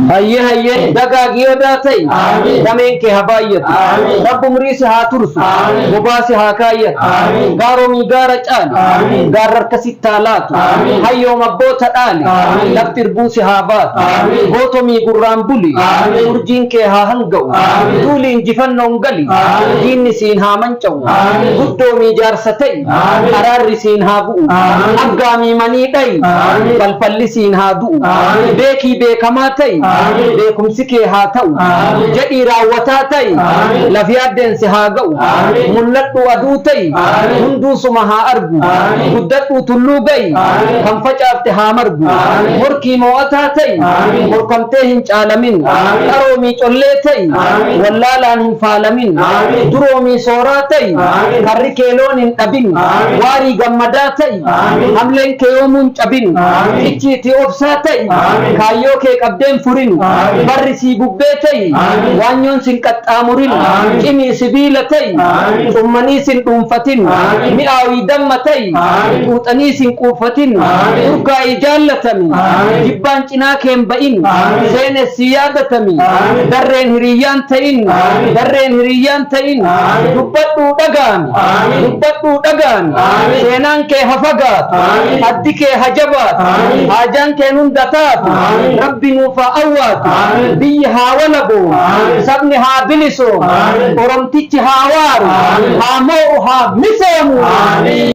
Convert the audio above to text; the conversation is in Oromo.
Hayyee hayyee dagaagi yoo daa ta'i dameen kee haa baay'atu. Rabbi umrii si haa tursu. Bobaa si haa kaayyatu. Gaaromii gaara caali. Gaarra harka sitti haa laatu. Hayyoom abboota dhaali. Lafti irbuu si haa baatu. Gootomii gurraan buli. Urjiin kee haa hanga'u. Duuli injifannoon gali. Diinni siin haa manca'u. Guddoomii jaarsa ta'i. Araarri siin haa bu'u. Aggaamii manii dha'i. Falfalli siin haa du'u. Beekii beekamaa ta'i. Beekumsi kee haa ta'u. Jedhii raawwataa ta'i. Lafi yaaddeen si haa ga'u. Mul'adhuu aduu ta'i. Hunduu suma haa argu. Guddadhuu tulluu ga'i. Kan facaafte haa margu. Morkii moo'ataa ta'i. Morkamtee hin caalamin. Qaroomii collee ta'i. Wallaalaan hin faalamin. Duroomii sooraa ta'i. Karri kee loon hin dhabin. Waarii gammadaa ta'i. Hamleen kee yoomuu hin cabin. Icciitii obsaa ta'i. Kaayyoo kee qabdee hin furin. Barri sii bubbee ta'i. Waanyoon sin qaxxaamurin. Cimii sibiila ta'i. Cummanii sin dhuunfatin. Mi'aawii damma ta'i. Xuuxanii sin quufatin. Urgaa'ii jaallatami. Jibbaan cinaa kee hin ba'in. Seenessii yaadatami. Darreen hiriyyaan ta'in. Darreen hiriyyaan ta'in. Dubbadhuu dhaga'ami. Dubbadhuu dhaga'ami. Seenaan kee ha fagaatu. Addi kee ha jabaatu. Haajaan kee hunda taatu. Rabbi nuuf haa awwaatu. Biyyi haa walaboomu. Sabni haa bilisoomu. Oromtichi haa waaru. Haa moo'u haa misoomu.